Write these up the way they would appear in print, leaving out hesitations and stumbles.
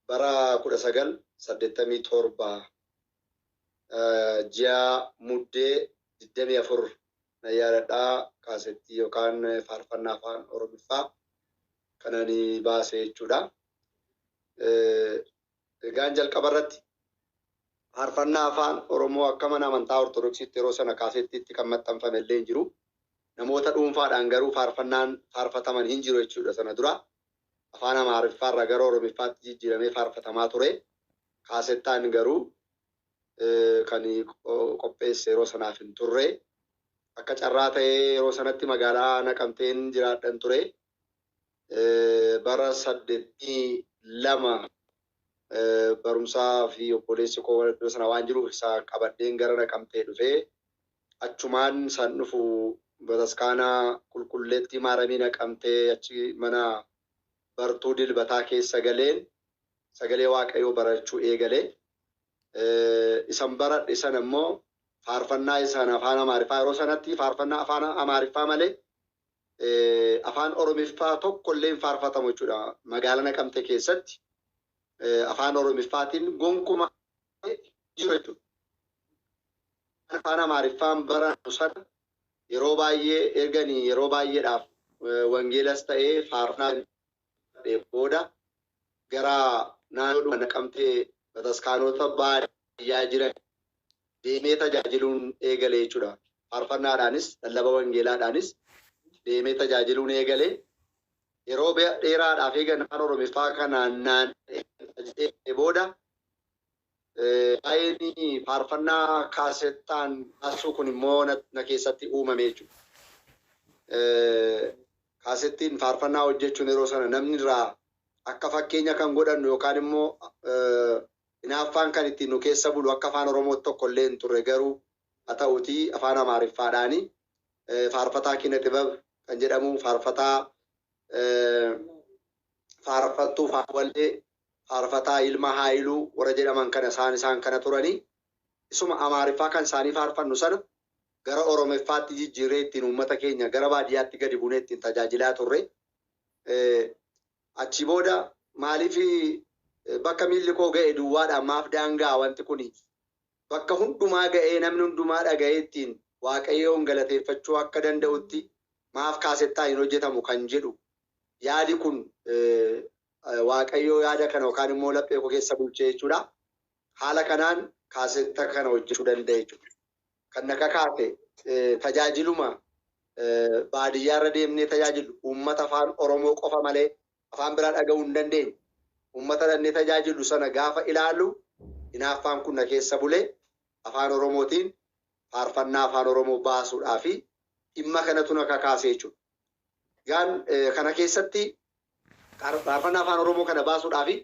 Bara 1987 ji'a Muddee 24 na yaadadhaa, kaasettii yookaan faarfannaa afaan Oromiffaa kanani baase jechuudha. Egaan jalqaba irratti faarfannaa afaan Oromoo akka mana amantaa Ortodoksiitti yeroo sana kaasettiitti kan maxxanfame illee hin jiru. Namoota dhuunfaadhaan garuu faarfannaan faarfataman hin jiru jechuudha sana dura. Afaan Amaariffaarraa gara Oromiffaatti jijjiiramee faarfatamaa ture. Kaasettaan garuu kan qopheesse yeroo sanaaf hin turre. Akka carraa ta'ee yeroo sanatti magaalaa Naqamteen jiraadhan ture. Bara 82 barumsaa fi obboleessi koo iddoo sana waan jiruuf isa qabadheen gara Naqamtee dhufee, achumaan san dhufu bataskaana Qulqulleettii Maaramii Naqamtee achi mana bartuu dilbataa keessa galeen sagalee Waaqayyoo barachuu eegalee. Isan baradhe sana immoo faarfannaa isaan afaan Amaariffaa, yeroo sanatti faarfannaa afaan Amaariffaa malee afaan Oromiffaa tokko illee hin faarfatamu jechuudha. Magaalaa Naqamtee keessatti afaan Oromiffaatiin gonkumaa jiru jechuudha. Afaan Amaariffaan barannu sana yeroo baay'ee erganii yeroo baay'eedhaaf wangeelas ta'ee faarfannaa booda gara naannoo Naqamtee bataskaanota baadiyyaa jiran deemee tajaajiluun eegale jechuudha. Faarfannaadhaanis lallaba wangeelaadhaanis deemee tajaajiluun eegale. Yeroo dheeraadhaaf eegan afaan Oromiffaa kanaan naanna'ee booda baay'een faarfannaa kaasettaan baasuu kun immoo na keessatti uumame jechuudha. Kaasettiin faarfannaa hojjechuun yeroo sana namni irraa akka fakkeenya kan godhannu yookaan immoo hinaaffaan kan ittiin nu keessa bulu akka afaan Oromootti tokko illee hin turre, garuu haa ta'uutii afaan Amaariffaadhaani faarfataa Kina Xibab kan jedhamu, faarfataa faarfattuu Faawwallee, faarfataa Ilma Haayiluu warra jedhaman kana isaan kana turanii, isuma Amaariffaa kan isaanii faarfannu sana gara Oromiffaatti jijjiirree ittiin uummata keenya gara baadiyyaatti gadi buunee ittiin tajaajilaa turre. Achi booda maaliif bakka miilli koo ga'e duwwaadhaan maaf daangaa wanti kuni, bakka hundumaa ga'ee namni hundumaa dhaga'ee ittiin Waaqayyoon galateeffachuu akka danda'utti maaf kaasettaa hin hojjetamu kan jedhu yaadi kun Waaqayyoo yaada kana yookaan immoo laphee koo keessa bulchee jechuudha. Haala kanaan kaasetta kana hojjechuu danda'e jechuudha. Kan na kakaase tajaajiluma baadiyyaarra deemnee tajaajilu, uummata afaan Oromoo qofa malee afaan biraa dhaga'uu hin dandeenye. Uummata dhannee tajaajilu sana gaafa ilaalu hinaaffaan kun na keessa bulee afaan Oromootiin faarfannaa afaan Oromoo baasuudhaa fi dhimma kanatu na kakaase jechuudha. Gaan kana keessatti faarfannaa afaan Oromoo kana baasuudhaa fi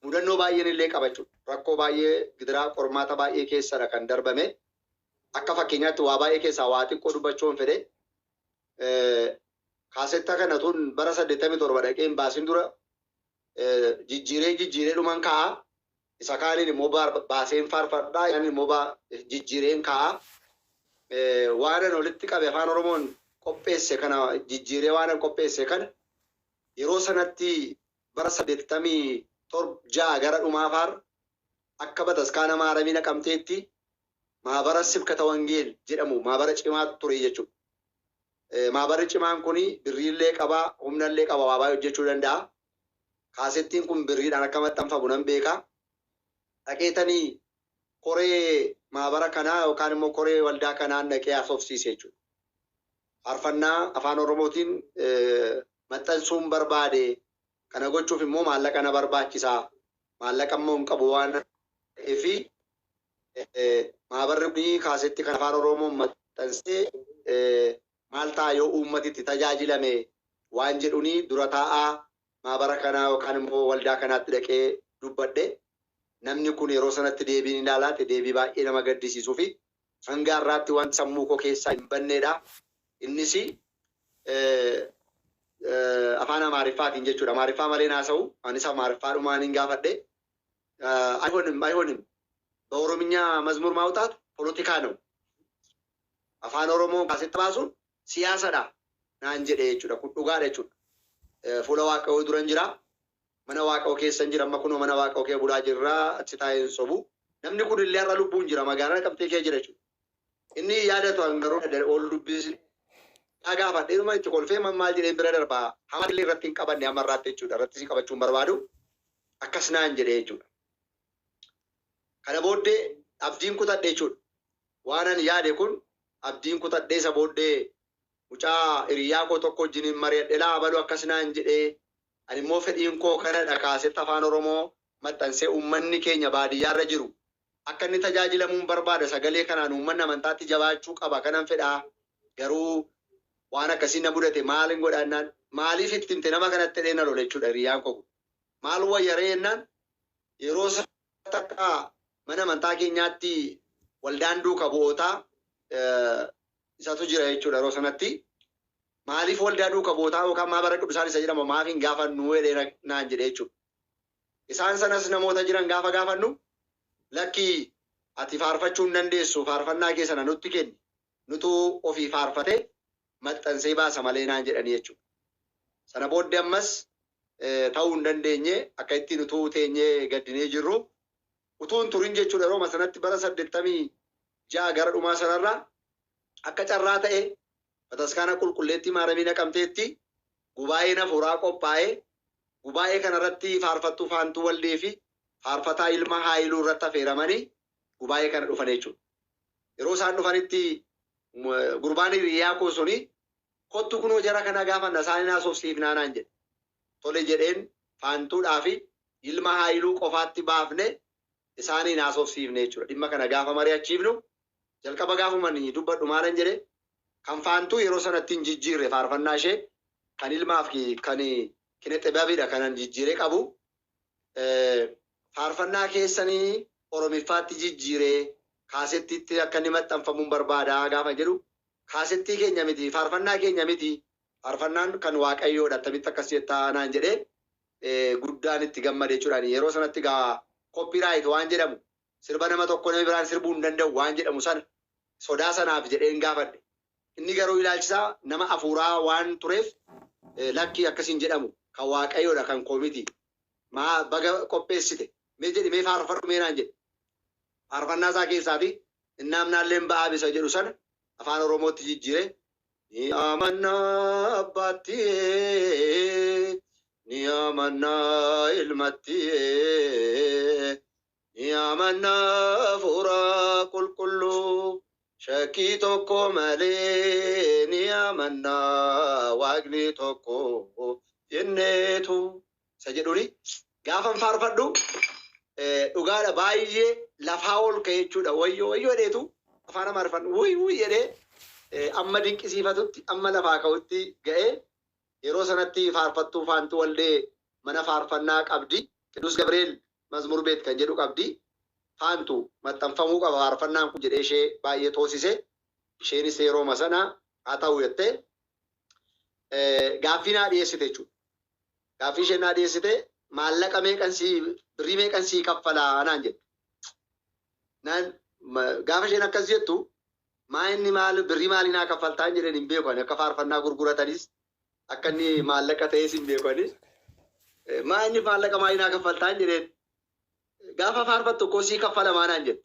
mudannoo baay'een illee qaba jechuudha. Rakkoo baay'ee, gidiraa, qormaata baay'ee keessadha kan darbame. Akka fakkeenyaatti waa baay'ee keessaa waa xiqqoo dubbachuu hin fedhe. Kaasetta kana tun bara 87 dhaqee hin baasin dura jijjiiree jijjiiree dhuman kaa'a. Isa kaaniin immoo baaseen faarfadhaa, inni immoo jijjiireen kaa'a. Waanan walitti qabe afaan Oromoon qopheesse kana jijjiiree waanan qopheesse kana yeroo sanatti bara 87, 6 gara dhumaa faar akka bataskaana Maaramii Naqamteetti maabara sibkata wangeel jedhamu maabara cimaa ture jechuudha. Maabarri cimaan kun birriillee qaba, humnallee qaba, waa baay'ee hojjechuu danda'a. Kaasettiin kun birriidhaan akka maxxanfamu nan beeka. Dhaqeetanii koree maabara kanaa yookaan immoo koree waldaa kanaan dhaqee haasofsiise jechuudha. Faarfannaa afaan Oromootiin maxxansuun barbaade, kana gochuuf immoo maallaqa na barbaachisa. Maallaqa immoo hin qabu waan ta'eef maabarri kun kaasetti kan afaan Oromoon maxxansee maal ta'a yoo uummati itti tajaajilame waan jedhuni dura taa'aa maabara kanaa yookaan immoo waldaa kanaatti dhaqee dubbadhe. Namni kun yeroo sanatti deebiin ilaalaate deebii baay'ee nama gaddisiisuu fi hanga har'aatti wanti sammuu koo keessaa hin banneedha. Innis afaan Amaariffaatiin jechuudha. Amaariffaa malee haasa'u. Anis Amaariffaadhumaan hin gaafadhe. አይሆንም አይሆንም፣ በኦሮምኛ መዝሙር ማውጣት ፖለቲካ ነው። Afaan Oromoo kaasetta baasuun siyaasadha naan jedhe jechuudha. Kun dhugaadha jechuudha. Fuula Waaqayyoo duran jira. Mana waaqoo keessa hin jira. Amma kunoo mana waaqoo kee bulaa jirraa achi taa'ee hin sobu. Namni kun illee har'a lubbuun jira. Magaalaa Naqamtee kee jira jechuudha. Inni yaadatu hangaroo ol dubbisni. Gaafadhee dhuma itti kolfee maal jedheen bira darbaa. Hamaa illee irratti hin qabanne amma irraatti jechuudha. Irratti si qabachuun barbaadu. Akkas naan jedhee jechuudha. Kana booddee abdiin kutadhe jechuudha. Waan ani yaade kun abdiin kutadhee isa booddee mucaa hiriyaa koo tokko wajjin hin mari'adhe laa abaluu akkas naan jedhee ani immoo fedhiin koo kanadha kaasetti afaan Oromoo maxxansee uummanni keenya baadiyyaarra jiru akka inni tajaajilamuun barbaada sagalee kanaan uummanni amantaatti jabaachuu qaba kanan fedhaa garuu waan akkasii na mudate maalin godhannaan maaliif itti himte nama kanatti jedhee na lole jechuudha hiriyaan koo kun. Maal wayyaree jennaan yeroo takka mana amantaa keenyaatti waldaan duuka bu'ootaa isatu jira jechuudha yeroo sanatti. Maaliif waldaa duuka bu'ootaa yookaan maa bara qudusaan isa jedhama maaf hin gaafannu jedhee naan jedhee jechuudha. Isaan sanas namoota jiran gaafa gaafannu lakkii ati faarfachuu hin dandeessu faarfannaa kee sana nutti kenni nutu ofii faarfatee maxxansee baasa malee naan jedhanii jechuudha. Sana booddee ammas ta'uu hin dandeenye akka ittiin utuu teenyee gaddinee jirru utuu hin turin jechuudha yeroo sanatti bara 86 gara dhumaa sanarraa akka carraa ta'e bataskaana qulqulleettii maaramii naqamteetti gubaa'een hafuuraa qophaa'ee gubaa'ee kanarratti faarfattuu Faantuu Waldee fi faarfataa Ilma Haayiluu irratti affeeramanii gubaa'ee kana dhufan jechuudha. Yeroo isaan dhufanitti gurbaan hiriyaa koo suni kottu kunoo jara kana gaafanna isaanii haasofsiifnaa naan jedhe. Tole jedheen Faantuudhaa fi Ilma Haayiluu qofaatti baafne isaaniin haasofsiifne jechuudha. Dhimma kana gaafa mari'achiifnu jalqaba gaafuma ani dubbadhu maalan jedhe kan Faantuu yeroo sanatti hin jijjiirre faarfannaa ishee kan ilmaaf kan kine xibabidha kanan jijjiiree qabu. Faarfannaa keessanii Oromiffaatti jijjiiree kaasettiitti akka inni maxxanfamuun barbaada gaafa jedhu kaasettii keenya miti faarfannaa keenya miti faarfannaan kan waaqayyoodha attamitti akkas jettaa naan jedhee guddaan itti gammade jechuudha. Yeroo sanatti gaa copyright waan jedhamu sirba nama tokko namni biraan sirbuu hin danda'u waan jedhamu sana sodaa sanaaf jedheen gaafadhe. Inni garuu ilaalchisaa nama afuuraa waan tureef lakkii akkasiin jedhamu kan waaqayyoodha kan koomiti. Maa baga qopheessite mee jedhi mee faarfadhu mee naan jedhe. Faarfannaa isaa keessaati innaamnaalleen ba'aa bisa jedhu sana afaan Oromootti jijjiire. Ni amannaa abbaatti ni amannaa ilmatti ni amannaa hafuura qulqulluu shakkii tokko malee ni amannaa waaqni tokko jenneetu isa jedhuni gaafan faarfadhu dhugaadha baay'ee lafaa ol ka'e jechuudha. Wayyoo wayyoo jedheetu afaan Amaariffaan wuy wuy jedhee amma dinqisiifatutti amma lafaa ka'utti ga'ee yeroo sanatti faarfattuu Faantuu Waldee mana faarfannaa qabdi. Qidus Gabriel Mazmur Beet kan jedhu qabdi. Faantu maxxanfamuu qaba faarfannaan kun jedhee ishee baay'ee toosise. Isheenis yerooma sana haa ta'u jettee gaaffii naa dhiyeessite jechuudha. Gaaffii isheen naa dhiyeessite maallaqa meeqan sii birrii meeqan sii kaffalaa naan jette. Naan gaafa isheen akkas jettu maa inni maal birrii maalii naa kaffaltaa jedheen hin beeku ani akka faarfannaa gurguratanis akka inni maallaqa ta'es hin beeku ani. Maa inni maallaqa maalii naa kaffaltaa jedheen gaafa faarfattu koo sii kaffalamaa naan jette.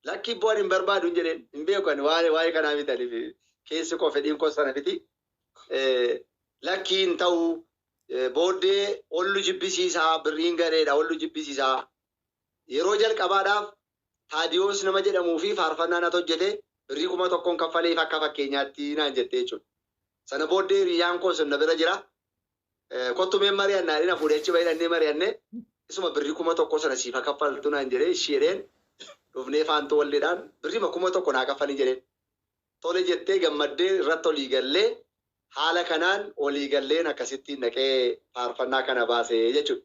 Lakkii bu'aan hin barbaadu hin jedheen hin beeku ani waa'ee kanaa miti ani keessi koo fedhiin koo sana miti. Lakkii hin ta'u booddee ollu jibbisiisaa birriin gareedha ollu jibbisiisaa. Yeroo jalqabaadhaaf Taadiyoos nama jedhamuu fi faarfannaa natu hojjete birrii 1000 kaffaleef akka fakkeenyaatti naan jette jechuudha. Sana booddee hiriyyaan koo sun na bira jira. Kottu mee mari'annaa jedhee na fuudhee achi bahee dhannee mari'annee isuma birrii 1000 sana siif haa kaffaltu naan jedhee ishii jedheen dhufnee Faantuu Waldeedhaan birriima 1000 naa kaffali jedheen. Tole jettee gammaddee irratti olii gallee haala kanaan olii galleen akkasittiin dhaqee faarfannaa kana baase jechuudha.